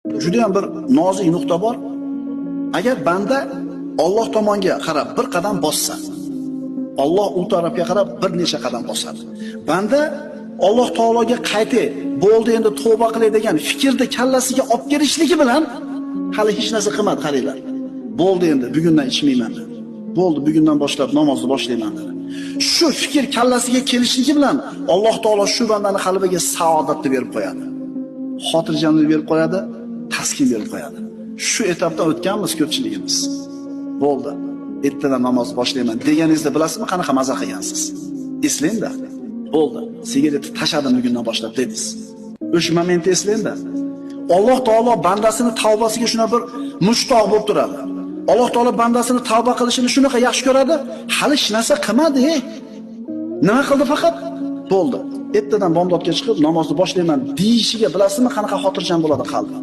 Juda ham bir nozik nuqta bor. Agar banda Alloh tomonga qarab bir qadam bossa, Alloh u tarafga qarab bir necha qadam bosadi. Banda Alloh taologa qaytay, bo'ldi endi tavba qilay degan fikrni kallasiga olib kelishligi bilan hali hech narsa qilmadi, qaranglar. Bo'ldi endi bugundan ichmayman dedi. Bo'ldi, bugundan boshlab namozni boshlayman dedi. Shu fikr kallasiga kelishligi bilan Alloh taolo shu bandani qalbiga saodatni berib qo'yadi. Xotirjamlik berib qo'yadi, taskin berib qo'yadi. Shu etapdan o'tganmiz ko'pchiligimiz. Bo'ldi. Ertadan namoz boshlayman deganingizda bilasizmi qanaqa maza qilgansiz? Eslang-da. Bo'ldi. Sigaretni tashladim bugundan boshlab dedingiz. O'sha momentni eslang-da. Alloh taolo bandasini tavbasiga shuna bir mushtoq bo'lib turadi. Alloh taolo bandasini tavba qilishini shunaqa yaxshi ko'radi. Hali hech narsa qilmadi. Nima qildi faqat? Bo'ldi. Ertadan bomdodga chiqib namozni boshlayman deyishiga bilasizmi qanaqa xotirjam bo'ladi qalbi?